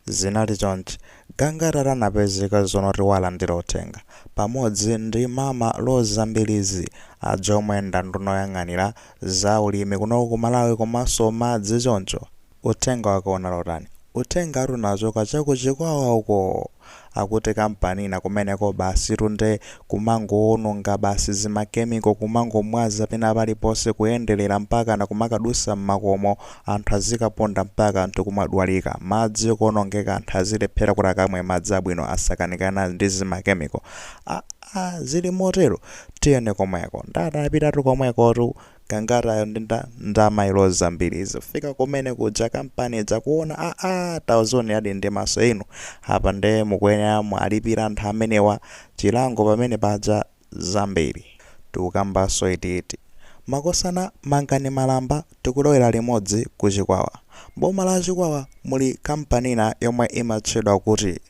Zinali chonchi, Gangata anapezeka zonoti walandira uthenga, pamodzi ndi Mama Roza Mbilizi, aja omwe ndi anduna oyang'anira za ulimi kunoko ku Malawi komanso madzi choncho. Uthenga wake unali otani? Uthengatu unachoka cha ku Chikwawa uko. Akuti kampani ina kumeneko basitu nde kumangoononga basi zima chemical kumangomwaza pena paliponse kuyendelera mpakana kumakadusa mmakomo anthu azikaponda mpaka anthu kumadwalika. Madzi kuonongeka anthu azilephera kuti akamwe madzi abwino asakanikana ndi zima chemical. Aaa zili motero? Tiyeni komweko. Nde anapitatu komwekotu Gangatayo ndi nda ndi amayi Roza Mbilizi kufika kumene kuja kampani ija kuona aa tazioneradi ndi maso inu apa nde mukuyenera muwalipire anthu amenewa chilango pamene paja zambiri. Tikukambanso itiiti. Makosana mangani malamba tikulowera limodzi ku Chikwawa. M'boma la Chikwawa muli kampani ina yomwe imatchedwa kuti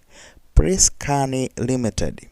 Priscan Limited.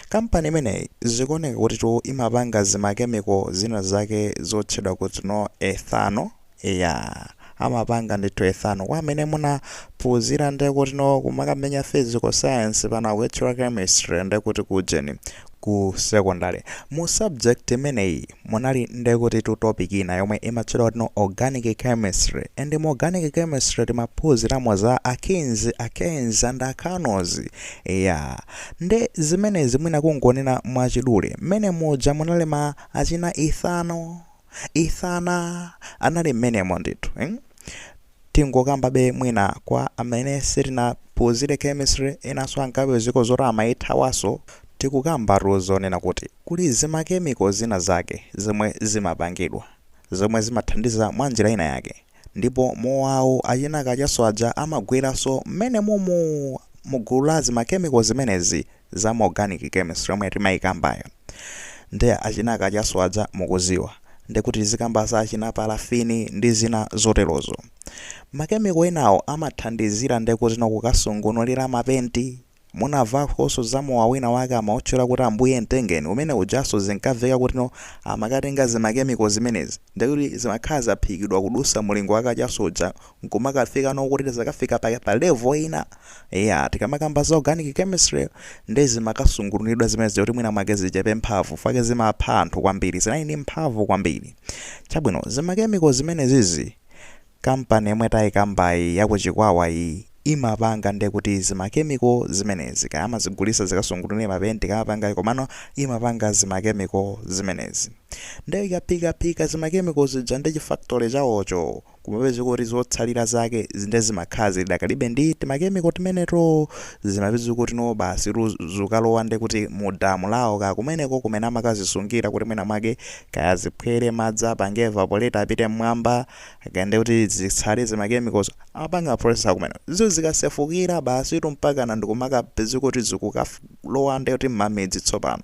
Kampani imeneyi zikuoneka kutitu imapanga zimakemiko zina zake zotchedwa kuti no ethanol, eya amapanga ndithu ethanol. Kwa amene munaphunzira nde kuti no kumakamenya physical science pano akuyitchula chemistry nde kuti ku ujeni ku secondary. Mu subject imeneyi munali nde kutitu topic ina yomwe imatchedwa kuti no organic chemistry and mu organic chemistry timaphunziramo za alkenes, alkanes and alkanols eya nde zimenezi mwina kungonena mwachidule mmene muja munali ma achina ethanol, ethana anali mmenemo ndithu hmm? Tingokambabe mwina kwa amene sitinaphunzire chemistry enanso ankapezeka zoti amayithawanso tikukambatu zonena kuti kuli zima chemical zina zake zomwe zimapangidwa zomwe zimathandiza mwa njira ina yake ndipo mowawo achina kachasu aja amagweranso mmenemumu mugulu la zima chemical zimenezi za mu organic chemistry yomwe timayikambayo nde achina kachasu aja mukuziwa ndekuti tizikamba za achina parafini ndi zina zoterozo makemiko enawo amathandizira ndekuti no kukasungunulira mapenti Munavakonso za mowa wina wake amautchula kuti ambuye mtengeni umene ujanso zinkaveka kuti no amakatenga zima chemical zimenezi ndekuti zimakhala zaphikidwa kudusa mulingo wa kachasu uja nkumakafika no kuti zakafika pa, pa level ina eya tikamakamba za organic chemistry nde zimakasungunulidwa zimenezi kuti mwina mwake zichepe mphamvu fake zimapha anthu kwambiri zinali ndi mphamvu kwambiri chabwino zima chemical zimenezizi Kampani yomwe taikambayi ya ku Chikwawa yi imapanga ndekuti zima chemical zimenezi kaya amazigulisa zikasungunulire mapenti kaya amapanga komano imapanga zima chemical zimenezi nde ikaphikaphika zima chemical zija ndi chi factory chawocho kumapezeka kuti zotsalira zake nde zimakhala zidakalibe ndi tima chemical timeneto zimapezeka kuti no basi zukalowa ndekuti mu damu lawo kaya kumeneko kumene amakazisungira kuti mwina mwake kaya ziphwere madzi apange evaporate apite mmwamba Kaya ndekuti zitsale zima chemicals amapanga process akumene izo zikasefukira basitu mpakana ndikumakapezeka kuti zikukalowa ndekuti mmamidzi tsopano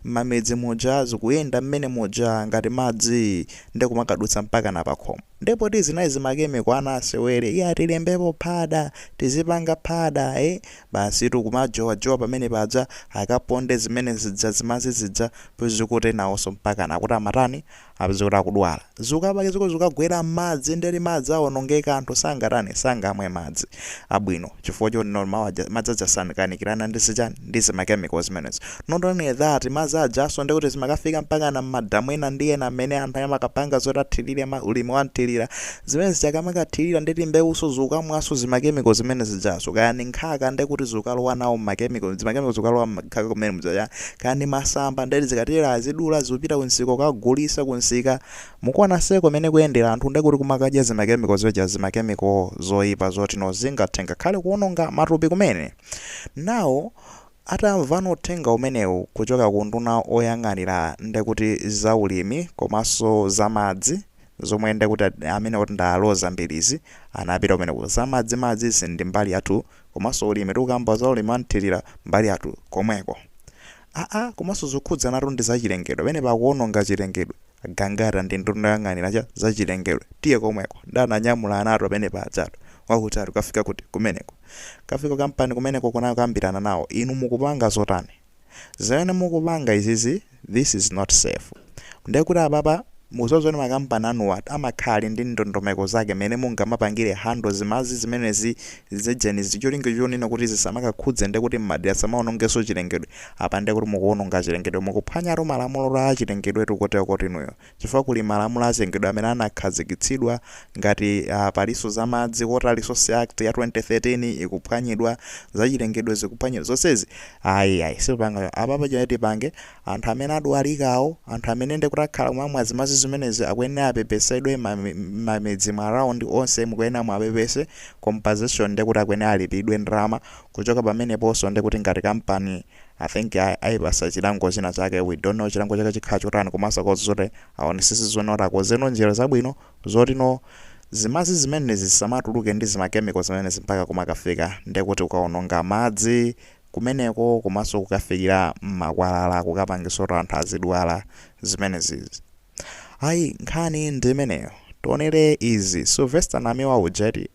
mmamidzi muja zikuyenda mmene muja ngati madzi ndekumakadutsa mpakana pakhomo nde poti zinali zima chemical ana asewere iya tilembepo phada tizipanga phada eh basitu kumajowajowa pamene paja akaponde zimene zija zimadzi zija pezeka kuti nawonso mpakana akuti amatani Apezeka kuti akudwala. Zikapake ziko zikagwera mmadzi ndeti madzi awonongeka anthu sangatani sangamwe madzi abwino chifukwa choti no mawu aja madzi aja asakanikirana ndi zichani ndi zima chemical zimenezo. Not only that madzi ajanso ndekuti zimakafika mpakana mmadamu ena ndi ena amene anthu amakapanga zoti athirire ma ulimi wa mthirira zimene zija akamakathiririra ndeti mbewuso zikukamwanso zima chemical zimene zijazo kaya ndi nkhaka ndekuti zikukalowa nawo mma chemical zima chemical zikukalowa mnkhaka kumene muja Kaya ndi masamba ndeti zikatero azidula zikupita kunsika kukagulisa kunsika mukuona seko mene ikuyendera anthu ndekuti kumakadya zima chemical zija zima chemical zoipa zoti no zingathe ngakhale kuononga matupi kumene now atamvano uthenga umenewu kuchoka ku unduna oyang'anira ndekuti za ulimi komaso za madzi zomwe ndekuti amene kuti ndi a Roza Mbilizi anapita kumeneko za madzi madzi izi ndi mbali yathu Komanso ulimi tikukamba za ulimi wa mthirira mbali yathu komweko. Aa komanso zikukhudzanatu ndi zachilengedwe pamenepa akuononga chilengedwe. A Gangata ndi nduna yoyang'anira cha zachilengedwe tiye komweko nde ananyamulanatu pamene pajatu wakutali kukafika kuti kumeneko. Kukafika ku kampani kumeneko kunakambirana nawo inu mukupanga zotani? Zimene mukupanga izizi this is not safe. Ndekuti apapa. Mukudziwa zoti makampani anuwa amakhala ali ndi ndondomeko zake mmene mungamapangire handle zimadzi zimenezi zejenizi cholinga chonena kuti zisamakakhudze ndekuti mmadera zisamaonongenso chilengedwe. Apa ndekuti mukuononga chilengedwe mukuphwanyatu malamulo a chilengedwetu koterokoti inuyo chifukwa kuli malamulo a chilengedwe amene anakhazikitsidwa ngati palinso za madzi Water Resource Act ya 2013 ikuphwanyidwa zachilengedwe zikuphwanyidwa zonsezi ayi ayi sipanga apapa chimene tipange Anthu amene adwalikawo, anthu amene ndekuti akhala kumamwa zimadzi zimenezi akuyenera apepesedwe mmamidzimu around onse mukuyenera muwapepese, compensation ndekuti akuyenera alipidwe ndalama, kuchoka pameneponso ndekuti ngati kampani I think ayipasa chilango china chake we don't know chilango chake chikhala chotani komanso akonze zoti aonesese zoona kuti akonzeno njira zabwino zoti no zimadzi zimenezi zisamatuluke ndi zima chemical zimenezi mpaka kumakafika ndekuti kukaononga madzi kumeneko komanso kukafikira mmakwalala kukapangisa kuti anthu azidwala zimenezizi ayi nkhani ndi imeneyo tionere izi Sylvester Namiwa uja eti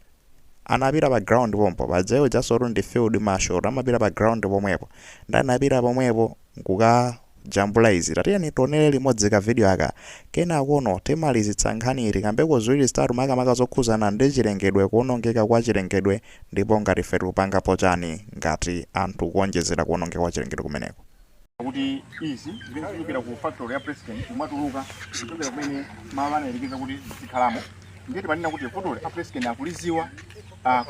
anapita pa ground pompo paja ujasotu ndi field marshal amapita pa ground pomwepo ndi anapita pomwepo nkuka jambula izi tatiyeni tionere limodzi ka video aka kenakono timalizitsa nkhaniyi tikambeko ziwiri zitatu makamaka zokhuzana ndi chilengedwe kuonongeka kwa chilengedwe ndipo ngati ife tikupangapo chani ngati anthu kuonjezera kuonongeka kwa chilengedwe kumeneko. Kuti izi zimene zikuchokera ku factory ya Presscane kumatuluka kuchokera kumene malo anayerekeza kuti zikhalamo ndiye timanena kuti vutoli a Presscane akuliziwa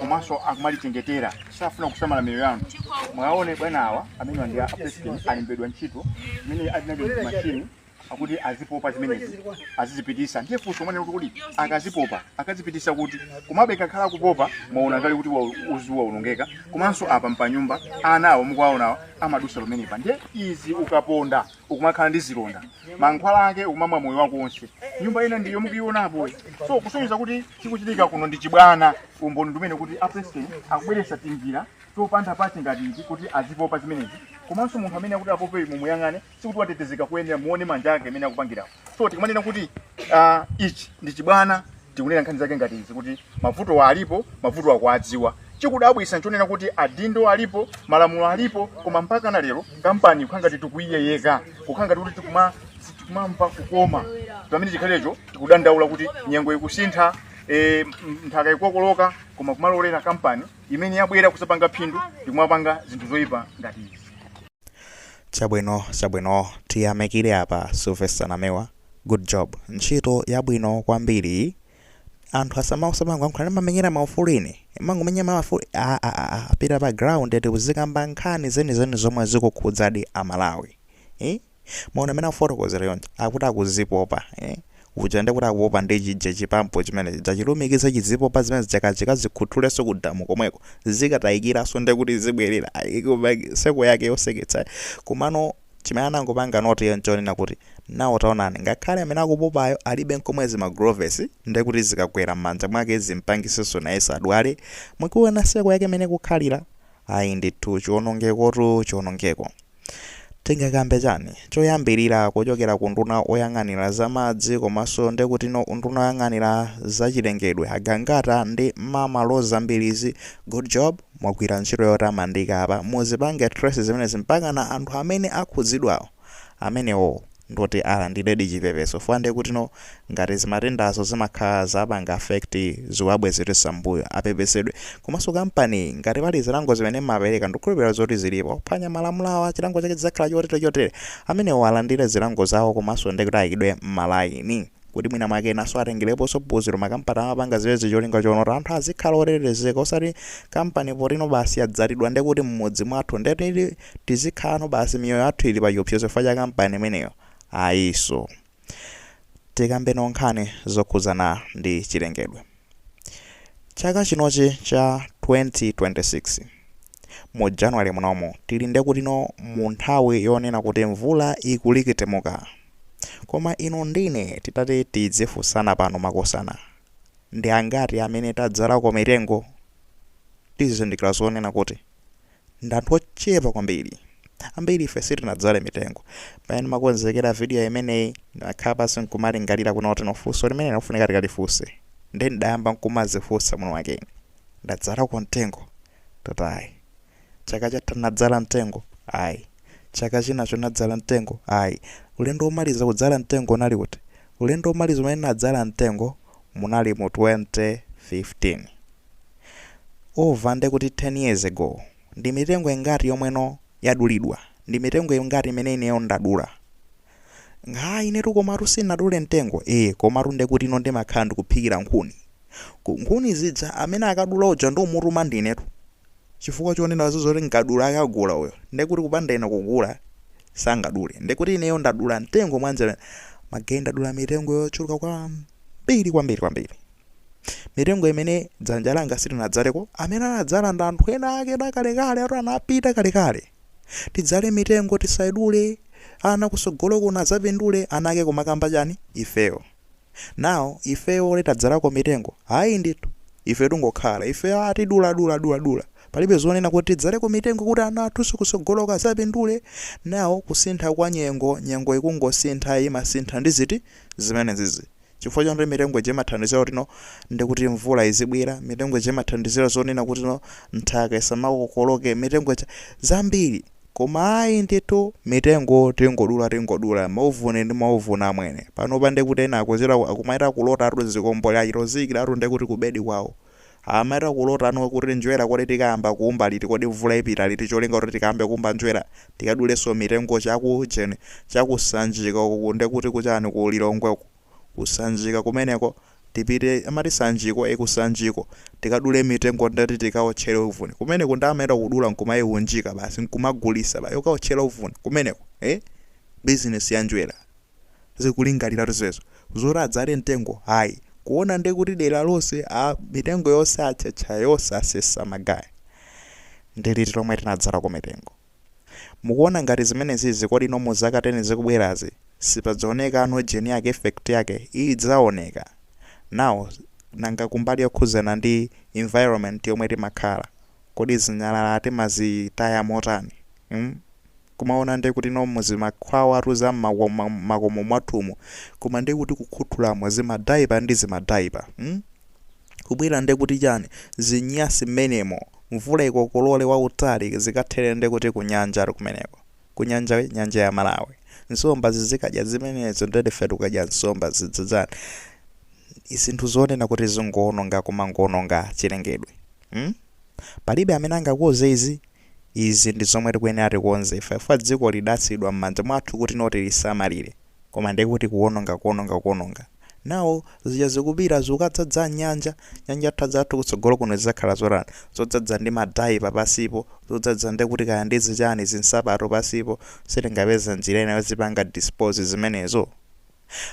komanso akumalichengetera safuna kusamala miyoyo ya anthu. Mwaone bwana awa amene ndi a Presscane alembedwa ntchito imene ali nacho machini akuti azipopa zimenezi azizipitisa. Ndiye funso mwanena kuti kodi akazipopa akazipitisa kuti? Komabe kakhala kupopa mwaona kale kuti udzu waonongeka komanso apa mpanyumba ana awo mukuwaonawo amadusa pamenepa. Ndiye izi ukaponda ukumakhala ndi zilonda mankhwala ake ukumamwa moyo wako wonse. Nyumba ina ndiyo mukuionapo so kusonyeza kuti chikuchitika kuno ndi chibwana. Umboni ndi umene kuti a Presscane akubweretsa tinjira topanda pache ngati iti kuti azipopa zimenezi komanso munthu amene akuti apope mumuyang'ane sikuti watetezeka kuyenera muone manja ake amene akupangirawo. So tikamanena kuti ichi ndi chibwana tikunena nkhani zake ngati izi kuti mavuto alipo, mavuto akuwadziwa. Chikudabwitsa nchonena kuti adindo alipo, malamulo alipo, koma mpaka na lero kampani kukhala ngati tikuyiyeyeka, kukhala ngati kuti tikumamva kukoma pamene chikhalecho tikudandaula kuti nyengo ikusintha, nthaka ikukokoloka, koma kumalolera kampani imene yabwera kusapanga phindu ndikumapanga zinthu zoyipa ngati izi. Chabwino chabwino tiyamikire apa Sylvester Namiwa good job ntchito yabwino kwambiri anthu asamaosamangoyankhula ndimamenyera maufulu ine mangomenya maufulu a a a a pita pa ground tikuzikamba nkhani zenizeni zomwe zikukhudzadi amalawi eh? Mwaona mmene akufotokozera choncho akuti akuzipopa eh? Uja ndekuti akupopa ndi chija chipampo chimene chija chilumikize chizipopa zimene zija chikazikhuthulenso ku damu komweko zikatayikiranso ndekuti zibwerera. Ayi koma seko yake yoseketsa. Komano chimene anangopanga note iyo nchonena kuti nawo taonani ngakhale amene akupopayo alibe nkomwe zima gloves ndekuti zikagwera mmanja mwake zimpangisenso nayenso adwale. Mukuiona seko yake mmene ikukhalira? Ayi ndithu chionongekotu chionongeko. Tingakambe chani? Choyambilira kuchokera ku unduna oyang'anira za madzi komanso ndekutino unduna oyang'anira za chilengedwe a Gangata ndi Mama Roza Mbilizi good job mwagwira ntchito yotamandika apa muzipange trace zimenezi mpakana anthu amene akhudzidwawo amenewo ndoti alandiredi chipepeso chifukwa ndekutino ngati zimatendazo zimakhala zapanga affect zikuwabwezeretsa mmbuyo apepesedwe komanso kampaniyi ngati pali zilango zimene mmapereka ndikukhulupilira zoti zilipo kuphwanya malamulo awa chilango chake chidzakhala chotere chotere amenewo alandire zilango zawo komanso ndekuti ayikidwe mmalaini kuti mwina mwake enanso atengereponso phunziro makampani amapanga zimenezi cholinga choona kuti anthu azikhala otetezeka osati kampani potino basi yadzalidwa ndekuti mmudzi mwathu ndekuti tizikhalano basi miyoyo yathu ili pachiopsezo chifukwa cha kampani imeneyo ayiso. Tikambeno nkhani zokhudzana ndi chilengedwe. Chaka chinochi cha 2026 mu January munomu tili ndekutino mu nthawi yonena kuti mvula ikulikitimuka. Koma inu ndine titati tidzifunsana pano makosana, ndi angati amene tadzalako mitengo? Tizindikira zonena kuti ndi anthu ochepa kwambiri. Ambiri ife sitinadzale mitengo. Pamene ndimakonzekera video imeneyi, ndinakhala pansi nkumalingalira kunena kuti no funso limeneli lofunika tikalifunse. Ndiye ndidayamba nkumadzifunsa mwini wake ine. Ndadzalako mtengo? Ndati ayi. Chaka chatha ndinadzala mtengo? Ayi. Chaka chinacho ndinadzala mtengo? Ayi. Ulendo womaliza kudzala mtengo unali kuti? Ulendo omaliza umene ndinadzala mtengo munali mu 2015, over ndekuti 10 years ago. Ndi mitengo ingati yomweno yadulidwa? Ndi mitengo ingati imene ineyo ndadula? Hayi, inetu komatu sinadule mtengo. Komatu ndekuti ino ndimakhala ndikuphikira nkhuni. Nkhuni zija amene akadula uja ndiumutuma ndinetu, chifukwa chonena zoti nkadula akagula uyo, ndekuti kupanda ine kugula sangadule. Ndekuti ineyo ndadula mtengo mwanjira magayi, ndadula mitengo yochuluka kwambiri kwambiri kwambiri, mitengo imene dzanja langa silinadzaleko. Amene anadzala ndi anthu ena ake kalekale atu, anapita kalekale. Tidzale mitengo, tisayidule, ana kusogolo kuno adzapindule. Ana ake kumakamba chani? Ifeyo nawo, ifeyo litadzalako mitengo? Hayi ndithu, ife tungokhala ife atidula dula dula dula, palibe zonena kuti tidzaleko mitengo kuti ana athunso kusogoloko adzapindule nawo. Kusintha kwa nyengo, nyengo ikungosintha, imasintha ndi ziti zimene zizi, chifukwa chonde mitengo ija imathandizira kuti no ndikuti mvula izibwera. Mitengo ija imathandizira zonena kuti no nthaka isamakokoloke. Mitengo ija zambiri. Koma ayi ndithu, mitengo tingodula, tingodula, mauvuni ndi mauvuni amwene. Pano ndekuti ena akuchita akumaita kulota atu, zikombo achitoziyikiratu ndekuti kubedi kwawo amaita kulota anu kuti njwera kodi tikayamba kuumba liti? Kodi mvula ipita liti? Cholinga kuti tikayambe kuumba njwera, tikadulenso mitengo chakucheni chakusanjika uku, ndekuti kuchani, ku Lilongweko, kusanjika kumeneko tipite, amati Sanjiko, kusanjiko tikadule mitengo, ndati tikaotchere uvuni kumeneko. Ndi amaita kudula nkumayiunjika basi, nkumagulisa ba yokaotchera uvuni kumeneko, business ya njwera zikulingaliratu ziwezo. Zoti adzale mtengo hayi, kuona ndi kuti dera lonse a mitengo yonse atchetcha, yonse asesa magaya. Ndiliti lomwe tinadzalako mitengo? Mukuona ngati zimenezi, kodi ino mu zaka 10 zikubwerazi sipadzaoneka ano jeni yake, effect yake idzaoneka nawo? Nanga kumbali yokhuzana ndi environment yomwe timakhala, kodi zinyalala timazitaya motani? Kumaona ndi kuti no muzimakhwawa za makomo mwathumu, koma ndi kuti kukhuthulamo zimadiaper ndi zimadiaper, Kubwera ndi kuti chani, zinyasi mmenemo, mvula ikokolole wautali, zikathere ndi kuti kunyanja kumeneko, kunyanja, nyanja ya Malawi, nsomba zizikadya zimenezo. Ndeti ife tikadya nsomba zidzadzani? Zinthu zonena kuti zingoononga, kumangoononga chilengedwe, Palibe amene angakuze izi. Izi ndi zomwe tikuyenera tikonze ife, ife dziko lidatsidwa m'manja mwathu kuti noti lisamalire, koma ndikuti kuwononga, kuwononga, kuwononga. Nawo zija zikupita zikukadzadza nyanja. Nyanja zathu kutsogolo kuno zidzakhala zotani? Zodzadza ndi madiaper pasipo, zodzadza ndi kuti kaya ndi zichani, zinsapato pasipo. Sitingapeza njira ina yozipanga dispose zimenezo?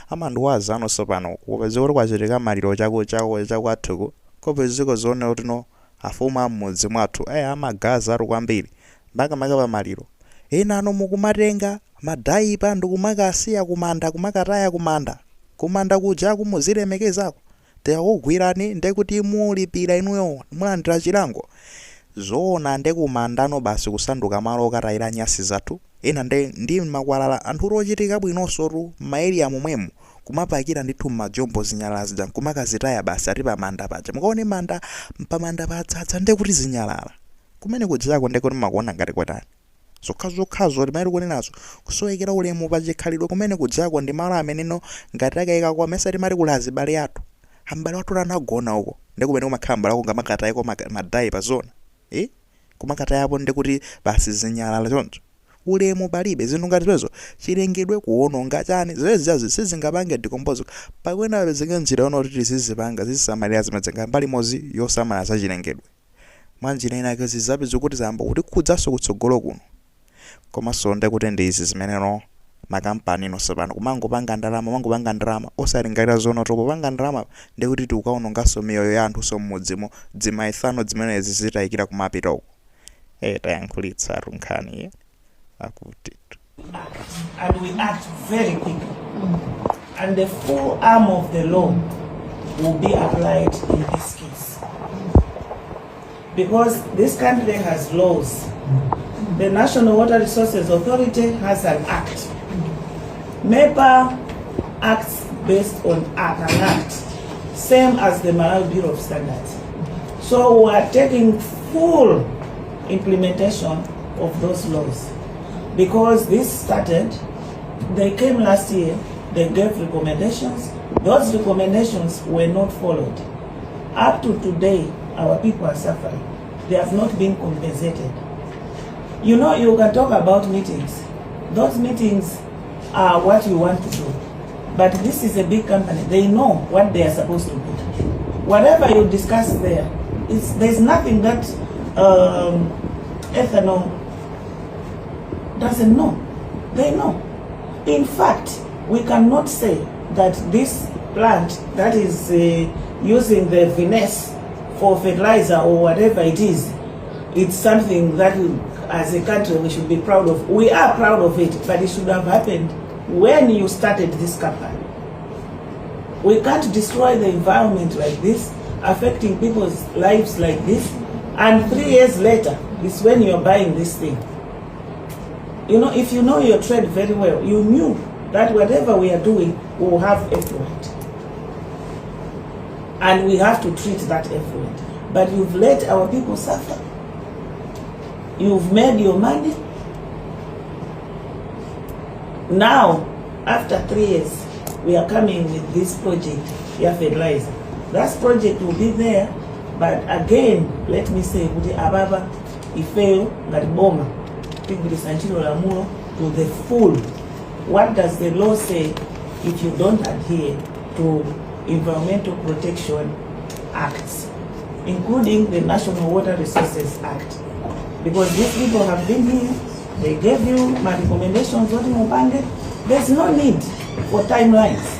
Amandiwaza anonso pano, kupeza kuti kwachitika maliro chakwathuku, kopezeko zoonera kuti no afumu am'mudzi mwathu amagaza atu kwambiri, makamaka pa maliro. Ena ano mukumatenga madiaper ndikumakasiya kumanda, kumakataya kumanda. Kumanda kujaku muzilemekezako. Tikakugwirani ndekuti mulipira inuyo, mulandira chilango. Zoona, ndikumandano basi kusanduka malo okatayira nyasi zathu. Ena ndi makwalala, anthu ochitika bwinonso tu m'maeriya momwemo, kumapakira ndithu mmajombo zinyalala zija nkumakazitaya basi. Ati pamanda paja, mukaone manda, pamanda padzadza ndekuti zinyalala kumene kujako. Ndekuti makuona ngati kwatani? Zokhazokhazo timene tikunenazo, kusowekera ulemu pachikhalidwe kumene kujako. Ndi malo ameneno ngati akayika kwa mesa timati kuli azibale athu, ambale athu anagona uko, ndi kumene kumakhala mbale wako ngamakatayiko madiaper zona, Kumakatayapo ndikuti basi zinyalala choncho, ulemu palibe. Zinthu ngati zimenezo, chilengedwe kuwononga chani, zimenezijazi sizingapange decompose. Pakuyenera papezeke njira yona kuti tizizipanga, zizisamalira zimene ngati mbali imodzi yosamala za chilengedwe. Mwa njira inake zizapeza kuti zayamba kutikhudzaso kutsogolo kuno. Komanso ndekuti ndi izi zimeneno makampani inonso pano kumangopanga ndalama, kumangopanga ndalama, osalingalira zoona kuti popanga ndalama ndikuti tikukaononganso miyoyo ya anthuso m'mudzimo, dzimaithano zimenezi zitayikira kumapita uko. Tayankhulitsatu nkhani akuti And we act very quickly. And the full arm of the law will be applied in this case. Because this country has laws. The National Water Resources Authority has an act. MEPA acts based on an act, same as the Malawi Bureau of Standards. So we are taking full implementation of those laws. Because this started, they came last year. They gave recommendations. Those recommendations were not followed. Up to today, our people are suffering. They have not been compensated. You can talk about meetings. Those meetings are what you want to do. But this is a big company. They know what they are supposed to do. Whatever you discuss there, there's nothing that ethanol doesn't know. They know. In fact, we cannot say that this plant that is using the vinasse for fertilizer or whatever it is, it's something that we, as a country, we should be proud of. We are proud of it, but it should have happened when you started this company. We can't destroy the environment like this, affecting people's lives like this, and 3 years later is when you're buying this thing. If you know your trade very well, you knew that whatever we are doing will have effluent. And we have to treat that effluent. But you've let our people suffer. You've made your money. Now, after 3 years, we are coming with this project, ya fertilizer. That project will be there, but again, let me say, kuti ababa ifeyo ngati boma tigwiritsa ntchito lamulo to the full. What does the law say if you don't adhere to environmental protection acts, including the National Water Resources Act? Because these people have been here, they gave you my recommendations, what mupange. There's no need for timelines.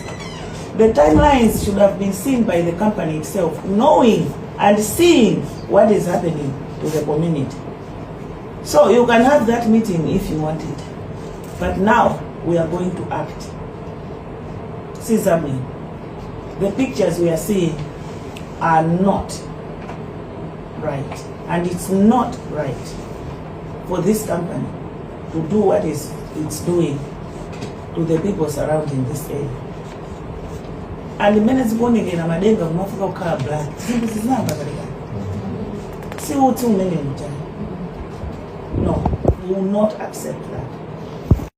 The timelines should have been seen by the company itself, knowing and seeing what is happening to the community. So you can have that meeting if you want it. But now we are going to act. Sizabwino. The pictures we are seeing are not right. And it's not right for this company to do what is it's doing to the people surrounding this area. And mmene zikuonekera, madenga kumafika kukhala black, zinthu zizinamba kalekale, si utsi umene uja. No, we will not accept that.